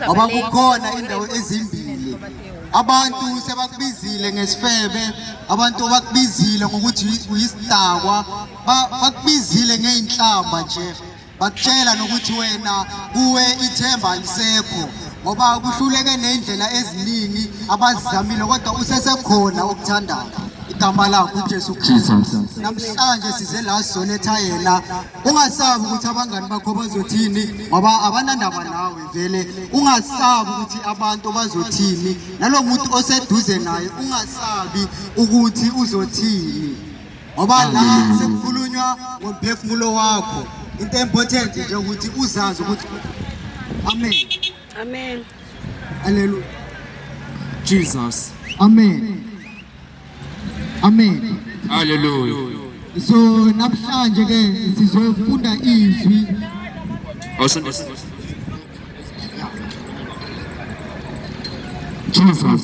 Ngoba kukhona indawo ezimbili. Abantu sebakubizile ngesifebe, abantu bakubizile ngokuthi uyisidakwa, bakubizile ngey'nhlamba nje. Bakutshela nokuthi wena kuwe ithemba alisekho ngoba kuhluleke ney'ndlela eziningi abazizamile kodwa usesekhona okuthandayo. Igama lakho uJesu Kristu. Namhlanje size la sizoletha yena. Ungasabi ukuthi abangani bakho bazothini ngoba abanandaba nawe vele. Ungasabi ukuthi abantu bazothini nalo muntu oseduze naye ungasabi ukuthi uzothini. Ngoba la sekukhulunywa ngomphefumulo wakho. Into important nje ukuthi uzazi ukuthi Amen. Amen. Hallelujah. Jesus. Amen. Amen. Hallelujah. So namhlanje ke sizofunda izwi. Jesus.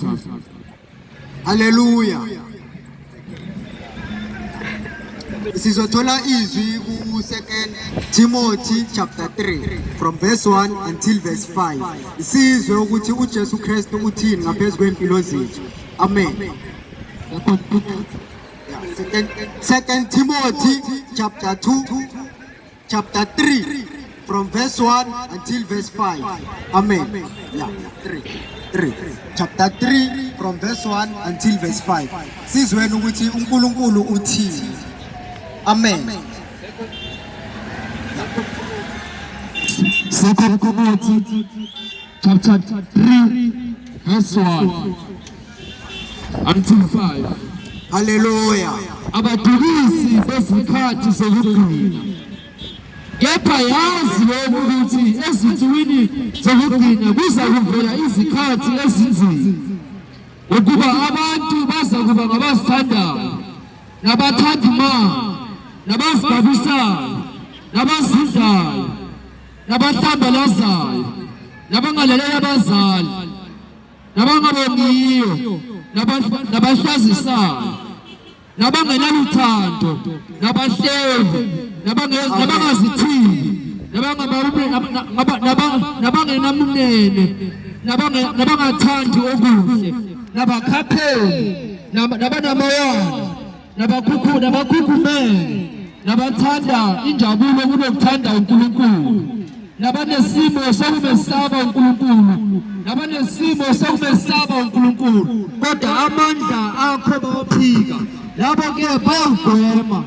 Haleluya. Sizothola izwi ku 2 Timothy chapter 3 from verse 1 until verse 5. Sizwe ukuthi uJesu Kristu uthini ngaphezulu kwempilo zethu. Amen. Second Timothy chapter 2 chapter 3 from verse 1 until verse 5. Amen. Yeah, 3. 3. Chapter 3 from verse 1 until verse 5. Sizweni ukuthi uNkulunkulu uthini. Amen. Second Timothy chapter 3 verse 1 until 5. Hallelujah. Abadukisi bezikhathi zokugcina. Kepha yazi lokhu ukuthi ezinsukwini zokugcina kuza kuvela izikhathi ezinzima. Ukuba abantu baza kuba ngabazithandayo, nabathanda imali, nabazigabisayo, nabazindayo, nabahlambalazayo, nabangalaleli abazali, nabangabongiyo, nabahlazisayo, nabangenaluthando, nabahlevi, nabangazithibi, nabangenamnene, nabangathandi okuhle, nabakhapheli, nabanamawana, nabakhukhumele, nabathanda injabulo kunokuthanda uNkulunkulu, nabanesimo sokumesaba uNkulunkulu, nabanesimo sokumesaba uNkulunkulu, kodwa amandla akho bawaphika, labo ke bayawugwema.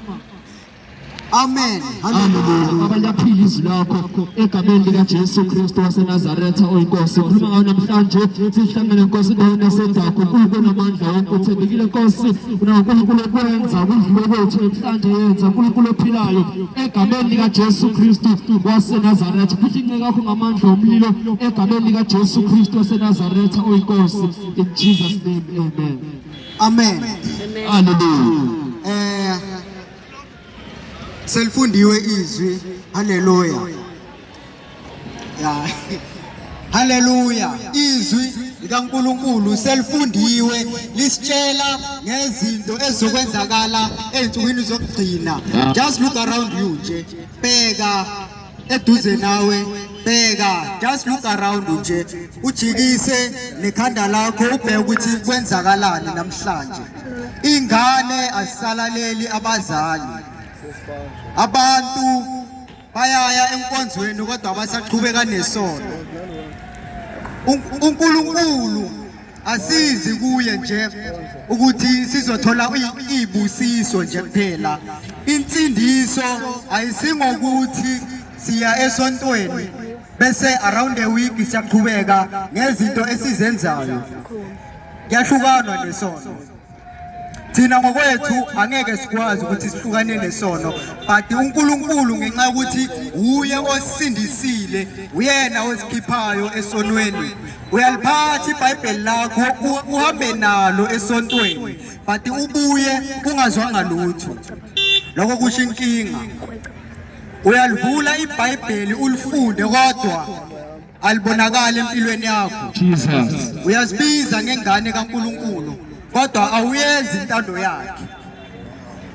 Amen. Haleluya. Baba liyaphila izwi lakho egameni likaJesu Kristu waseNazaretha oyiNkosi. Khuluma ngayo namhlanje sihlangene Nkosi endaweni yasedakho. uNkulunkulu onamandla wonke uthembekile Nkosi. UnaNkulunkulu okwenza kudlule kwethu namhlanje yenza uNkulunkulu ophilayo egameni likaJesu Kristu waseNazaretha. Futhi inceku yakho ngamandla omlilo egameni likaJesu Kristu waseNazaretha oyiNkosi. In Jesus name amen. Amen. Hallelujah. Selifundiwe izwi. Haleluya. Ya. Haleluya. Izwi likaNkuluNkulu selifundiwe lisitshela ngezinto ezizokwenzakala ezinsukwini zokugcina. Just look around you nje. Bheka eduze nawe, bheka, just look around nje. Ujikise nekhanda lakho ubheke ukuthi kwenzakalani namhlanje. Ingane azisalaleli abazali. Abantu bayaya enkonzweni kodwa basaqhubeka nesono. uNkulunkulu asizi kuye nje ukuthi sizothola izibusiso nje kuphela. Insindiso ayisingokuthi siya esontweni bese around the week siyaqhubeka ngezinto esizenzayo. Kuyahlukanwa nesono. Thina ngokwethu angeke sikwazi ukuthi sihlukane nesono, but uNkulunkulu ngenxa yokuthi uye osindisile, uyena osikhiphayo esonweni. Uyaliphatha iBhayibheli lakho uhambe nalo esontweni, but ubuye ungazwanga lutho. Lokho kusho inkinga. Uyalivula iBhayibheli ulifunde kodwa alibonakali empilweni yakho. Jesus. Uyazibiza ngengane kaNkuluNkulu kodwa awuyenzi intando yakhe.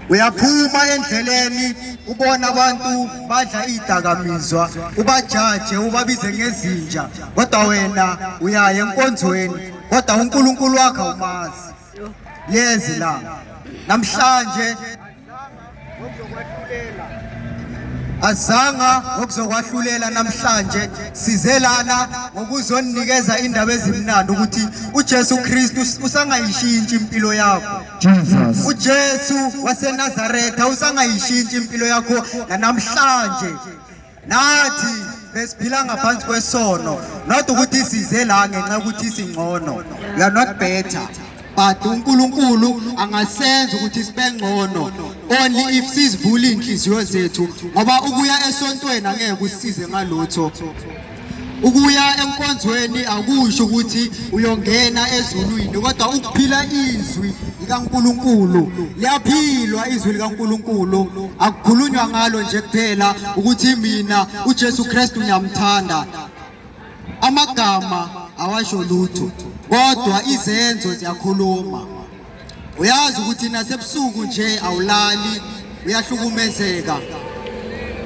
Uyaphuma endleleni ubona abantu badla idakamizwa, ubajaje ubabize ngezinja, kodwa wena uyaya enkonzweni, kodwa uNkulunkulu wakho awumazi. Lezi la namhlanje azanga ngokuzokwahlulela namhlanje, size lana ngokuzonikeza indaba ezimnandi ukuthi uJesu Kristu usangayishintshi impilo yakho. Jesus. uJesu waseNazaretha usangayishintshi impilo yakho namhlanje. Nathi besiphila ngaphansi kwesono, not ukuthi size la ngenxa yokuthi singcono. We are not better, but uNkulunkulu angasenza ukuthi sibe ngcono only if sizivula inhliziyo zethu, ngoba ukuya esontweni angeke kusisize ngalutho. Ukuya enkonzweni akusho ukuthi uyongena ezulwini, kodwa ukuphila izwi likaNkulunkulu, liyaphilwa izwi likaNkulunkulu, akukhulunywa ngalo nje kuphela ukuthi mina uJesu Kristu ngiyamthanda. Amagama awasho lutho, kodwa izenzo ziyakhuluma. Uyazi ukuthi nasebusuku nje awulali, uyahlukumezeka,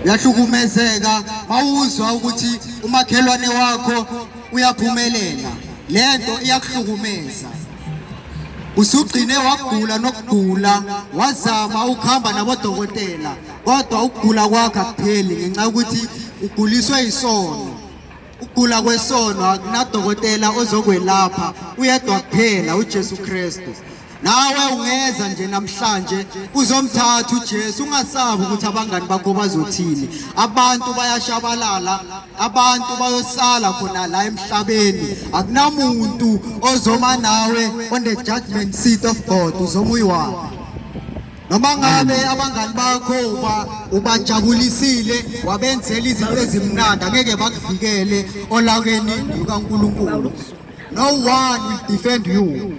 uyahlukumezeka mawuzwa ukuthi umakhelwane wakho uyaphumelela, lento iyakuhlukumeza. Usugcine wagula nokugula, wazama ukuhamba nabodokotela, kodwa ukugula kwakho akupheli ngenxa yokuthi uguliswe isono. Ukugula kwesono akunadokotela ozokwelapha, uyedwa kuphela uJesu Kristu. Nawe ungeza nje namhlanje uzomthatha uJesu, ungasabi ukuthi abangani bakho bazothini. Abantu bayashabalala, abantu bayosala khona la emhlabeni. Akunamuntu ozoma nawe on the judgment seat of God, uzoma uyi-one. Noma ngabe abangani bakho ubajabulisile, wabenzela izinto ezimnandi, angeke bakuvikele olakeni lukaNkulunkulu. No one will defend you.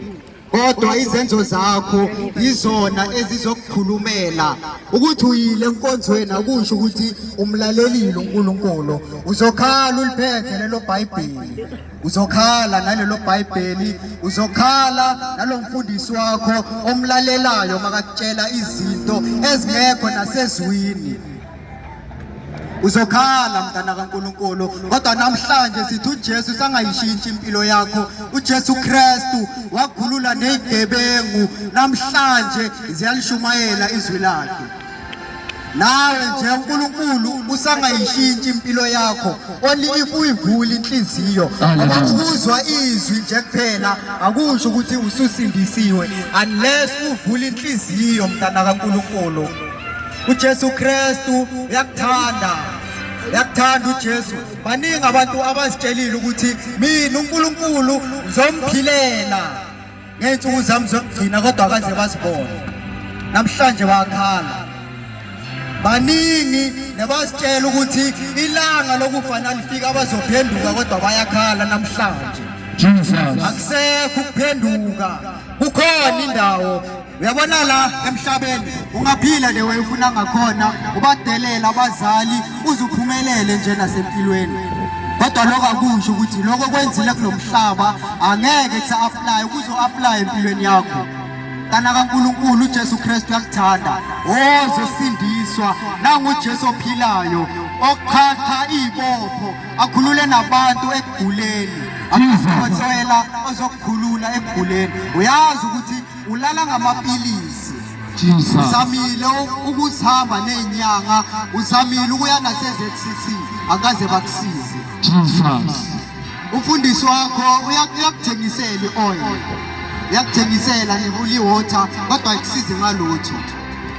Kodwa izenzo zakho yizona ezizokukhulumela. Ukuthi uyile enkonzweni akusho ukuthi umlalelile uNkulunkulu. Uzokhala uliphethe lelo Bhayibheli, uzokhala nalelo Bhayibheli, uzokhala nalo mfundisi wakho omlalelayo makakutshela izinto ezingekho nasezwini. Uzokhala mntana kaNkulunkulu. Kodwa namhlanje sithi uJesu sangayishintshi impilo yakho. uJesu Kristu wakhulula nezigebengu, namhlanje ziyalishumayela izwi lakhe. Nawe nje uNkulunkulu usangayishintshi impilo yakho only if uyivula inhliziyo. Ngoba ukuzwa izwi nje kuphela akusho ukuthi ususindisiwe unless uvula inhliziyo mntana kaNkulunkulu. uJesu Kristu uyakuthanda, uyakuthanda uJesu. Baningi abantu abazitshelile ukuthi mina uNkulunkulu uzomphilela ngey'nsuku zami zokugcina, kodwa akaze bazibone. Namhlanje bayakhala. Baningi nabazitshela ukuthi ilanga lokufa nalifika abazophenduka, kodwa bayakhala namhlanje. Jesus. Akusekho ukuphenduka, kukhona indawo. Uyabona la emhlabeni ungaphila le way ufuna ngakhona, ubadelela abazali uzuphumelele nje nasempilweni, kodwa lokho akusho ukuthi lokho kwenzile kulomhlaba angeke kusa-apply, kuzo-apply empilweni yakho. Mntana kaNkulunkulu, uJesu Kristu uyakuthanda, ozosindiswa nangu uJesu ophilayo oqhaqha ibopho akhulule nabantu ekuguleni, akukhothela ozokukhulula ekuguleni. Uyazi ukuthi ulala ngamapilisi, Jesus. Uzamile ukuzihamba nezinyanga, uzamile ukuya nase-ZCC, akaze bakusize. Jesus. Umfundisi wakho uyakuthengisela i-oil, uyakuthengisela ne-holy water, kodwa ayikusizi ngalutho.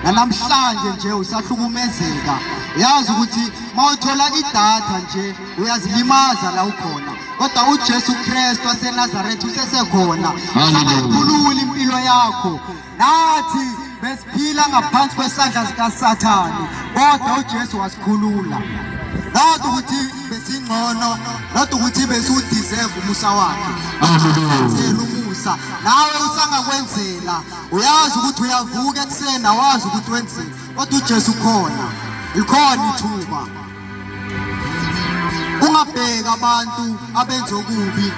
Namhlanje nje usahlukumezeka. Uyazi ukuthi mawuthola idatha nje uyazilimaza la ukhona, kodwa uJesu Kristu waseNazaretha usesekhona, usangayikhulula impilo yakho. Nathi besiphila ngaphansi kwesandla sikaSathane, kodwa uJesu wasikhulula. Not ukuthi besingcono, not ukuthi besiwudeserve umusa wakhe, wenzela umusa. Nawe usangakwenzela. Uyazi ukuthi uyavuka ekuseni, awazi ukuthi wenzeni, kodwa uJesu ukhona, likhona ithuba. Ungabheka abantu abenza okubi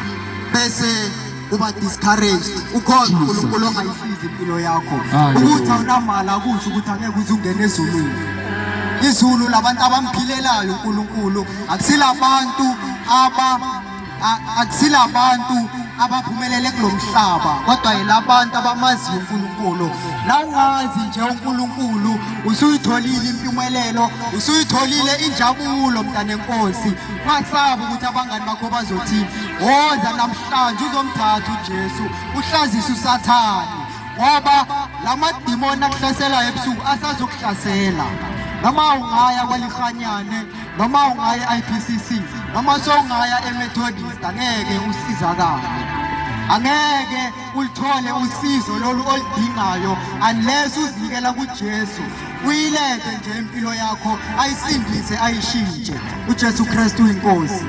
bese uba discouraged. Ukhona uNkulunkulu ongayisiza impilo yakho. Ukuthi awunamali akusho ukuthi angeke uze ungene ezulwini. Izulu labantu abamphilelayo uNkulunkulu, akusilabantu aba akusilabantu abaphumelele kulomhlaba, kodwa yilabantu abamaziyo uNkulunkulu. La ungazi nje uNkulunkulu, usuyitholile impumelelo, usuyitholile injabulo, mntanenkosi. Ungasabi ukuthi abangani bakho bazothini. Woza namhlanje uzomthatha uJesu, uhlazise uSathane, ngoba lamadimoni akuhlaselayo ebusuku asazokuhlasela. Noma ungaya kwalihanyane, noma ungaya e-IPCC, noma sowungaya eMethodist, angeke usizakale, angeke ulithole usizo lolu oludingayo unless uzinikela kuJesu, uyilethe nje impilo yakho, ayisindise, ayishintshe. UJesu Kristu uyinkosi.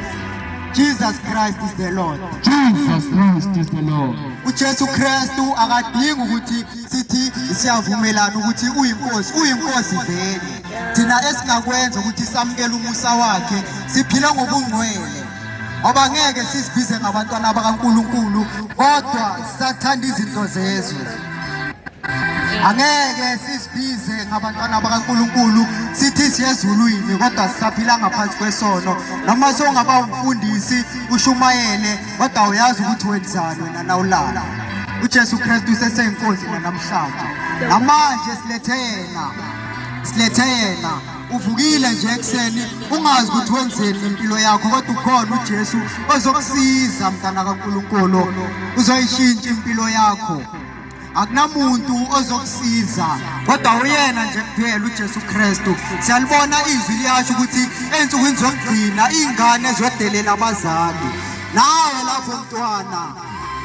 Jesus Christ is the Lord. Jesus Christ is the Lord. UJesu Kristu akadingi ukuthi sithi siyavumelana ukuthi uyinkosi. Uyinkosi vele. Thina esingakwenza ukuthi samukele umusa wakhe, siphile ngobungcwele, ngoba ngeke sizibize ngabantwana bakaNkulunkulu kodwa sisathanda izinto zezwe. Angeke sizibize ngabantwana bakaNkulunkulu sithi siyezulwini kodwa sisaphila ngaphansi kwesono. Noma sowungaba umfundisi ushumayele, kodwa uyazi ukuthi wenzani wena nawulala. UJesu Kristu useseyinkosi namhlanje. Namanje silethe yena, silethe yena. Uvukile nje ekuseni ungazi ukuthi wenzeni ngempilo yakho, kodwa ukhona uJesu ozokusiza, mntana kaNkulunkulu, uzoyishintsha impilo yakho. Akunamuntu ozokusiza kodwa uyena nje kuphela, uJesu Kristu. Siyalibona izwi liyasho ukuthi ey'nsukwini zokugcina iy'ngane zodelela abazali. Nawe lapho mntwana,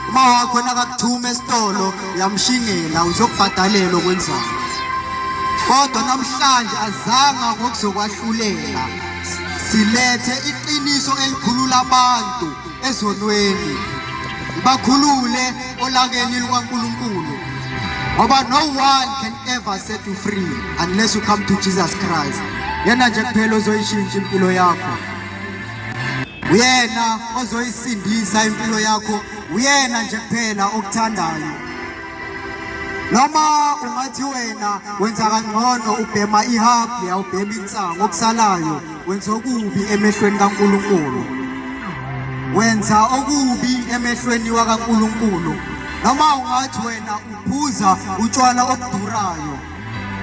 uma wakho nakakuthuma esitolo uyamshingela, uzokubhadalela okwenzayo. Kodwa namhlanje azanga ngokuzokwahlulela, silethe iqiniso elikhulula abantu ezonweni, bakhulule olakeni lukaNkulunkulu, ngoba no one can ever set you free unless you come to Jesus Christ. Yena nje kuphela ozoyishintsha impilo yakho, uyena ozoyisindisa impilo yakho, uyena nje kuphela okuthandayo. Noma ungathi wena wenza kangcono, ubhema ihabhi, awubhema insangu, okusalayo wenza okubi emehlweni kaNkulunkulu, wenza okubi emehlweni wakaNkulunkulu. Noma ungathi wena uphuza utshwala obudurayo,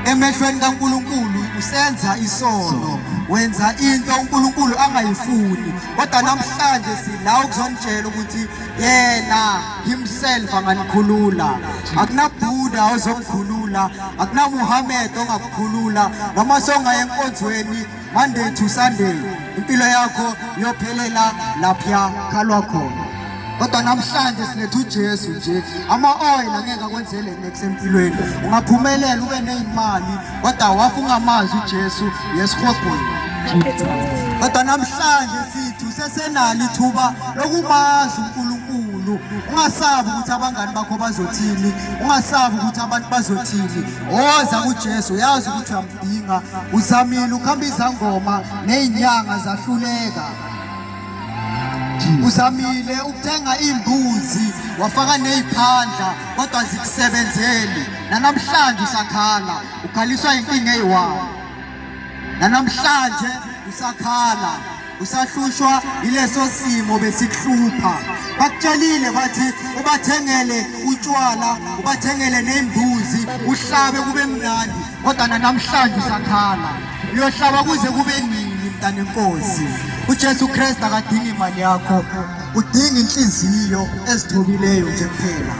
emehlweni kaNkulunkulu usenza isono, wenza into uNkulunkulu angayifuni. Kodwa namhlanje sila ukuzonitshela ukuthi yena himself anganikhulula. AkunaBuddha ozokukhulula, akunaMuhammad ongakukhulula. Noma songaya enkonzweni Monday to Sunday, impilo yakho iyophelela lapha khalwa khona. Kodwa namhlanje siletha uJesu nje. Ama-oil angeke akwenzele next empilweni. Ungaphumelela ube ney'mali, kodwa wafa ungamazi uJesu, yesihogweni. Kodwa namhlanje sithi usesenalo ithuba lokumazi uNkulunkulu. Ungasabi ukuthi abangani bakho bazothini, ungasabi ukuthi abantu bazothini. Woza kuJesu, uyazi ukuthi uyamdinga. Uzamile ukuhamba izangoma ney'nyanga, zahluleka. Uzamile ukuthenga imbuzi wafaka ney'phandla, kodwa zikusebenzeli. Nanamhlanje usakhala, ukhaliswa inkinga eyi-one. Nanamhlanje usakhala, usahlushwa yileso simo besikuhlupha. Bakutshelile bathi ubathengele utshwala, ubathengele ney'mbuzi, uhlabe kube mnandi, kodwa nanamhlanje usakhala. Uyohlaba kuze kube nini, mntanenkosi? UJesu Kristu akadingi imali yakho, udinga inhliziyo ezithobileyo nje kuphela.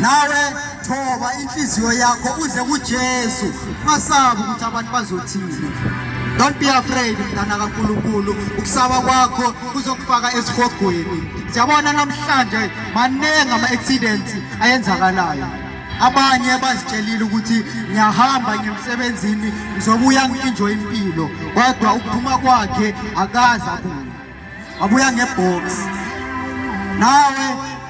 Nawe thoba inhliziyo yakho uze kuJesu, ungasabi ukuthi abantu bazothini. Don't be afraid, mntana kaNkulunkulu. Ukusaba kwakho kuzokufaka esihogweni. Siyabona namhlanje maningi ama-accidents ayenzakalayo. Abanye bazitshelile ukuthi ngiyahamba ngiyemsebenzini, ngizobuya ngi-enjoy impilo, kodwa ukuphuma kwakhe akaze abuye, wabuya ngebox. Nawe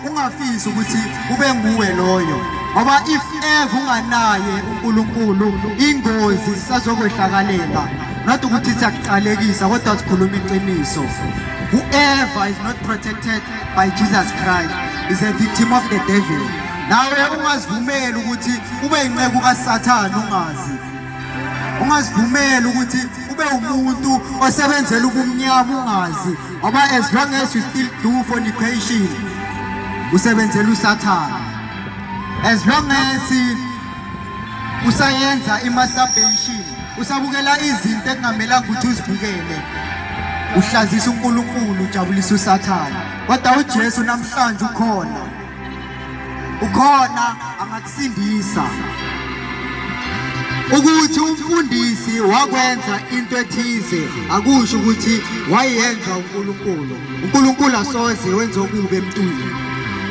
ungafisi ukuthi ube nguwe loyo, ngoba if ever unganaye uNkulunkulu, ingozi sisazokwehlakalela. Not ukuthi siyakuqalekisa, kodwa sikhuluma iqiniso. Whoever is not protected by Jesus Christ is a victim of the devil. Nawe ungazivumeli ukuthi ube inceku kaSathane ungazi. Ungazivumeli ukuthi ube umuntu osebenzela ubumnyama ungazi, ngoba as long as you still do fornication, usebenzela uSathane. As long as usayenza i-masturbation, usabukela izinto ekungamelanga ukuthi uzibukele, uhlazisa uNkulunkulu, ujabulisa uSathane. Kodwa uJesu namhlanje ukhona, ukhona angakusindisa. Ukuthi umfundisi wakwenza into ethize akusho ukuthi wayenza uNkulunkulu. uNkulunkulu asoze wenza okubi emntwini.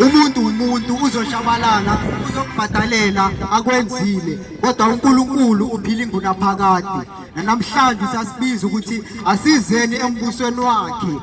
Umuntu umuntu uzoshabalala, uzokubhadalela akwenzile, kodwa uNkulunkulu uphila ingunaphakade. Namhlanje usasibiza ukuthi asizeni embusweni wakhe.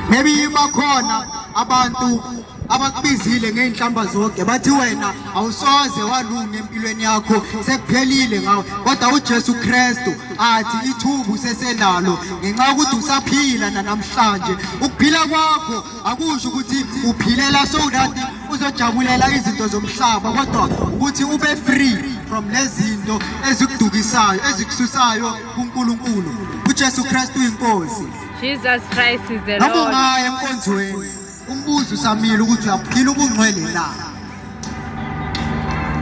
Maybe bakhona abantu abakubizile ngey'nhlamba zonke, bathi wena awusoze walunga empilweni yakho, sekuphelile ngawe. Kodwa uJesu Kristu athi ithuba usesenalo ngenxa yokuthi usaphila nanamhlanje. Ukuphila kwakho akusho ukuthi uphilela so that uzojabulela izinto zomhlaba, kodwa ukuthi ube free from lezi zinto ezikudukisayo, ezikususayo kuNkulunkulu. uJesu Kristu uyinkosi. Jesus Christ is the Noma Lord. ungaya enkonzweni, umbuzo usamile ukuthi uyaphila ubungcwele na.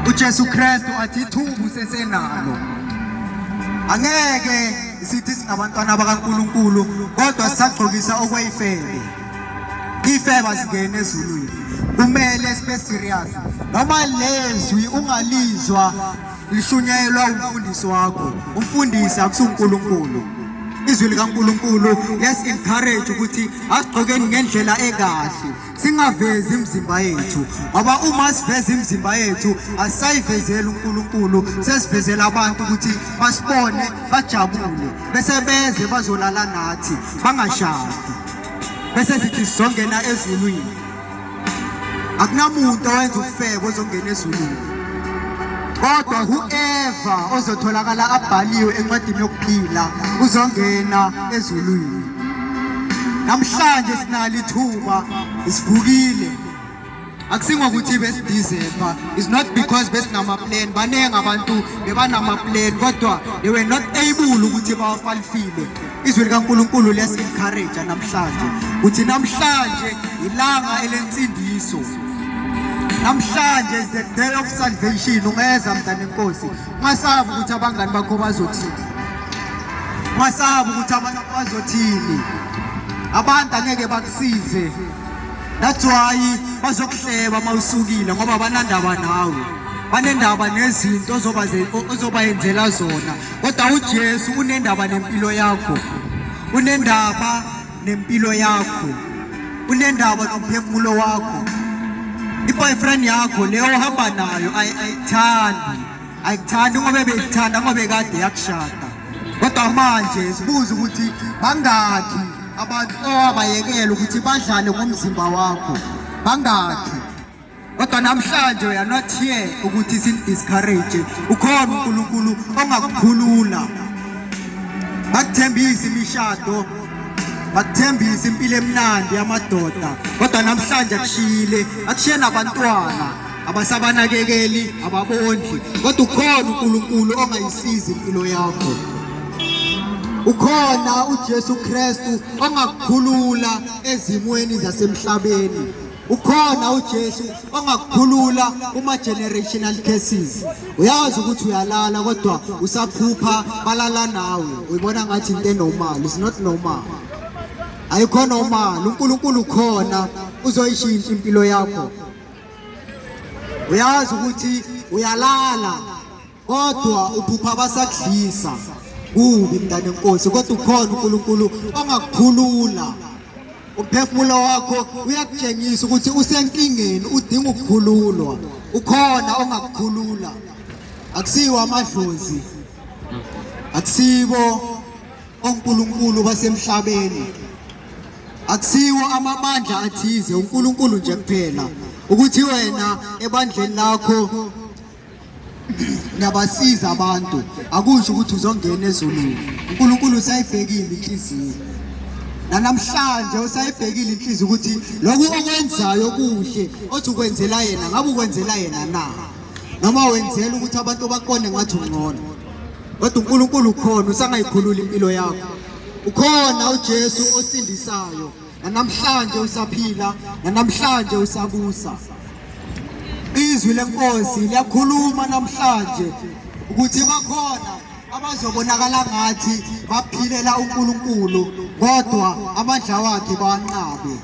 uJesu Kristu athi ithuba usesenalo. Angeke sithi singabantwana bakaNkulunkulu kodwa sisagqokisa okweyifebe. Ifeba zingena ezulwini. Kumele sibe serious. Noma lezwi ungalizwa lishunyayelwa umfundisi wakho, umfundisi akusuNkulunkulu. Izwi likaNkulunkulu let's encourage ukuthi asigqokeni ngendlela ekahle, singavezi imizimba yethu, ngoba uma siveza imizimba yethu asisayivezeli uNkulunkulu, sesivezela abantu ukuthi basibone bajabule, bese beze bazolala nathi bangashadi, bese sithi sizongena ezulwini. Akunamuntu owenza ubufebe ozongena ezulwini, kodwa whoever ozotholakala abhaliwe encwadini yokuphila uzongena ezulwini. Namhlanje sinalo ithuba, sivukile. Akusingokuthi besideserve, it's not because besinama-plan. Baningi abantu bebanama-plan kodwa they were not able ukuthi bawafulfile. Izwi likaNkulunkulu liyasi-encourage namhlanje ukuthi namhlanje ilanga elensindiso. Namhlanje is the day of salvation. Ungeza mntana enkosi, ungasabi ukuthi abangani bakho bazothini, ungasabi ukuthi abantu bazothini. Abantu angeke bakusize. That's why bazokuhleba mawusukile, ngoba banandaba nawe, banendaba nezinto ozobayenzela zona. Kodwa uJesu unendaba nempilo yakho, unendaba nempilo yakho, unendaba nomphefumulo wakho. I-boyfriend yakho leyo ohamba nayo ayikuthandi, ayikuthandi ngoba beyikuthanda ngoba kade yakushada. Kodwa manje sibuza ukuthi bangakhi abantu owabayekela ukuthi badlale ngomzimba wakho, bangakhi? Kodwa namhlanje we are not here ukuthi sin-discourage. Ukhona uNkulunkulu ongakukhulula. Bakuthembisa imishado, bakuthembisa impilo emnandi yamadoda, kodwa namhlanje akushiyile, akushiye nabantwana abasabanakekeli, ababondli. Kodwa ukhona uNkulunkulu ongayisiza impilo yakho. Ukhona uJesu Kristu ongakukhulula ezimweni zasemhlabeni. Ukhona uJesu ongakukhulula kuma generational curses. Uyazi ukuthi uyalala kodwa usaphupha balala nawe, uyibona ngathi into enormal. It's not normal, ayikho normal. uNkulunkulu ukhona, uzoyishintsha impilo yakho. Uyazi ukuthi uyalala kodwa uphupha basakudlisa kubi, mntana enkosi, kodwa ukhona uNkulunkulu ongakukhulula. Umphefumulo wakho uyakutshengisa ukuthi usenkingeni, udinga ukukhululwa. Ukhona ongakukhulula. Akusiwo amadlozi, akusibo onkulunkulu basemhlabeni, akusiwo amabandla athize, uNkulunkulu nje kuphela. Ukuthi wena ebandleni lakho niyabasiza abantu akusho ukuthi uzongena ezulwini. uNkulunkulu usayibhekile inhliziyo. Nanamhlanje usayibhekile inhliziyo ukuthi lokhu okwenzayo kuhle othi ukwenzela yena, ngabe ukwenzela yena na, noma wenzela ukuthi abantu bakubone ngathi ungcono. Kodwa uNkulunkulu ukhona, usangayikhulula impilo yakho. Ukhona uJesu osindisayo, nanamhlanje usaphila, nanamhlanje usabusa. Izwi lenkosi liyakhuluma namhlanje ukuthi bakhona abazobonakala ngathi baphilela uNkulunkulu, kodwa amandla wakhe bawanqabe.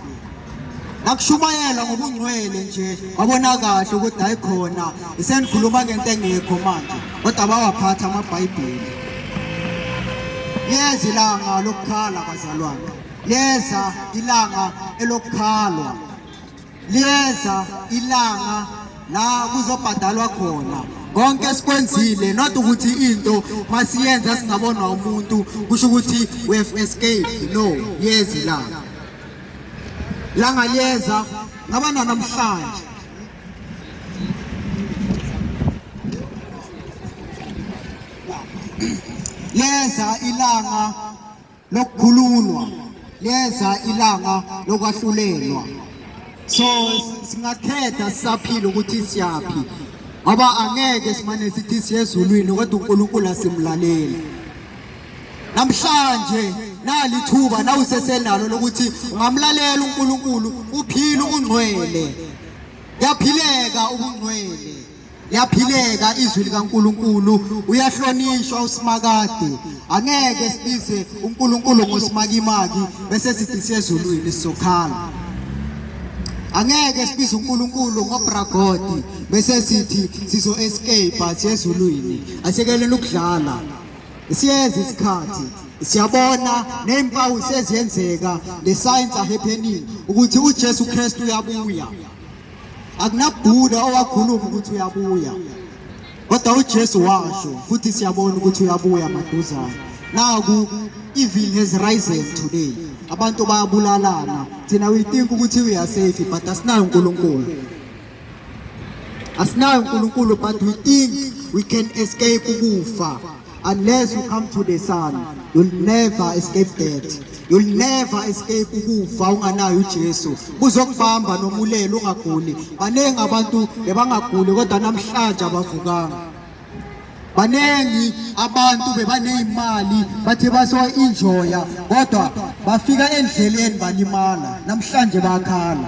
Nakushumayela ngobungcwele nje babona kahle ukuthi hayi khona isenikhuluma ngento engekho manje, kodwa bawaphatha amaBhayibheli. Liyeza ilanga lokukhala bazalwane, liyeza ilanga elokukhalwa, liyeza ilanga la kuzobhadalwa khona konke esikwenzile. Not ukuthi into masiyenza singabonwa umuntu kusho ukuthi we have escaped. No, liyeza ilanga, langa liyeza ngaba namhlanje. Leza ilanga lokukhululwa, leza ilanga lokwahlulelwa. So singakhetha sisaphila ukuthi siyaphi, ngoba angeke simane sithi siyezulwini kodwa uNkulunkulu asimlaleli. Namhlanje nali ithuba na usesenalo lokuthi ungamlalela uNkulunkulu uphile ubungcwele. Yaphileka ubungcwele, liyaphileka izwi likaNkulunkulu, uyahlonishwa uSimakade. Angeke sibize uNkulunkulu ngosimakimaki bese sithi siyezulwini, sizokhala. Angeke sibize uNkulunkulu ngobragodi bese sithi sizo escape siyezulwini. Asiyekeleni ukudlala, siyeza isikhathi, siyabona nezimpawu seziyenzeka, the signs are happening ukuthi uJesu Kristu uyabuya. AkunaBuddha owakhuluma ukuthi uyabuya, kodwa uJesu washo, futhi siyabona ukuthi uyabuya maduzane. Naku evil has risen today, abantu bayabulalana. Thina we think ukuthi we are safe, but asinayo uNkulunkulu, asinayo uNkulunkulu, but we think we can escape ukufa. Unless you come to the Son, you'll never escape death. You'll never escape ukufa unganayo uJesu. Kuzokubamba nomulelo ungaguli. Baningi abantu bebangaguli kodwa namhlanje abavukanga. Baningi abantu bebaneyimali bathi baso enjoya, kodwa bafika endleleni balimala, namhlanje bayakhala.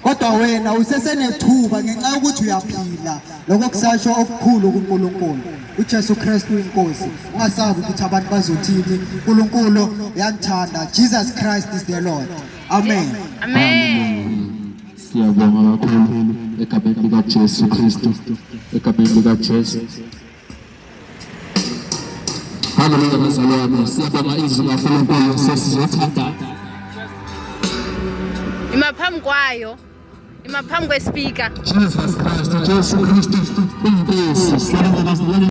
Kodwa wena usesenethuba ngenxa yokuthi uyaphila. Lokho kusasho okukhulu kuNkulunkulu. UJesu Kristu inkosi. Ungasabi ukuthi abantu bazothini. uNkulunkulu uyanithanda. Jesus Christ is the Lord. Amen. Amen. Siyabonga kakhulu egameni likaJesu Kristu, egameni likaJesu. Haleluya bazalwane, siyabonga izwi likaNkulunkulu, sesizothatha Ima phambi kwayo. Ima phambi kwespeaker. Jesus Christ, Jesu Kristu inkosi. Siyabonga bazalwane.